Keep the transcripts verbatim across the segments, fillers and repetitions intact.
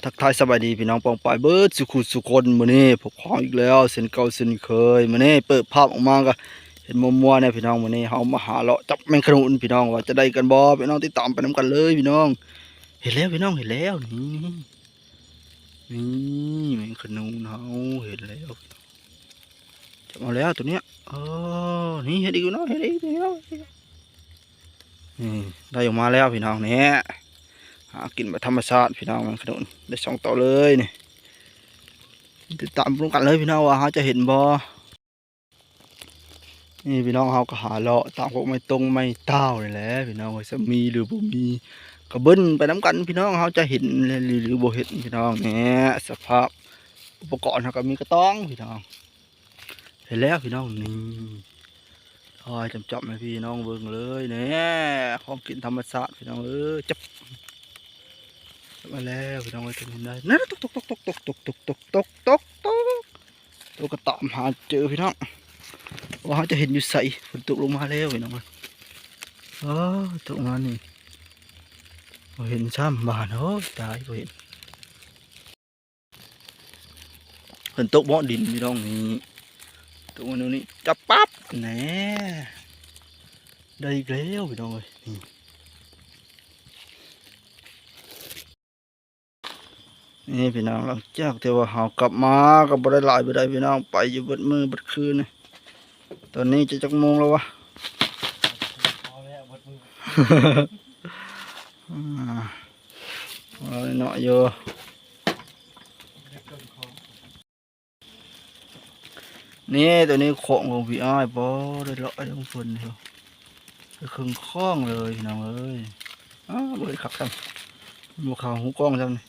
ทักทายสบายดีพี่น้องปองปายเบิดสุขุสุคน มื้อนี้พบพ้ออีกแล้วเช่นเก่าเช่นเคย มื้อนี้เปิดภาพออกมาก็เห็นมัวๆเนี่ยพี่น้อง มื้อนี้เฮามาหาเลาะจับแมงขนุนพี่น้อง ว่าจะได้กันบ่ พี่น้องติดตามไปนำกันเลยพี่น้อง เห็นแล้วพี่น้อง เห็นแล้ว นี่ นี่แมงขนุนเฮาเห็นแล้ว จับมาแล้วตัวเนี้ย เออ นี่เห็นอีกแล้ว เห็นอีกแล้ว นี่ได้ออกมาแล้วพี่น้อง เนี่ย หากินแบบธรรมชาติพี่น้อง แมงขนุนได้สองตัวเลยนี่ ติดตามพร้อมกันเลยพี่น้อง ว่าเฮาจะเห็นบ่ นี่พี่น้อง เฮาก็หาเลาะตามพวกไม้ตงไม้เต้านี่แหละพี่น้อง ว่าจะมีหรือบ่มี ก็เบิ่งไปนำกันพี่น้อง เฮาจะเห็นหรือ หรือบ่เห็นพี่น้อง เนี่ย สภาพอุปกรณ์เฮาก็มีกระตองพี่น้อง เห็นแล้วพี่น้อง นี่ ทอยจำๆให้พี่น้องเบิ่งเลย เนี่ย ของกินธรรมชาติพี่น้องเอ้ย จับ จับมาแล้วพี่น้องเอ้ย จะเห็นได้ นั่น ตก ตก ตก ตก ตก ตก ตก ตก ตก ตก ตก กระตามหาเจอพี่น้อง ว่าเฮาจะเห็นอยู่ไส ฝนตกลงมาแล้วพี่น้องเอ้ย อ้า ตกมานี่ บ่เห็นซ้ำ บาด โอ้ย ตาย บ่เห็น ฝนตกเบาะดินพี่น้อง นี่ ตกมาดูนี่ จับปั๊บ แหน่ ได้อีกแล้วพี่น้องเอ้ย นี่ นี่พี่น้อง หลังจากที่ว่าเฮากลับมาก็บ่ได้หลายบ่ได้พี่น้อง ไปอยู่เบิดมื้อเบิดคืนนี่ ตอนนี้จะจักโมงแล้ววะ อ่า เอาหน่อยอยู่ นี่ตัวนี้ของของพี่อ้าย บ่ได้เลาะไปทั้งเพิ่นเดียว ไปครึ่งข้องเลยพี่น้องเอ้ย อ้าว บ่ได้คักซ้ำ บ่เข้าหูกล้องซ้ำนี่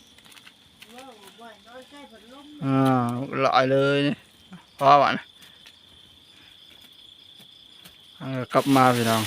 อ่า หลายเลยนี่ พอหวาน อ่ากลับมาพี่น้อง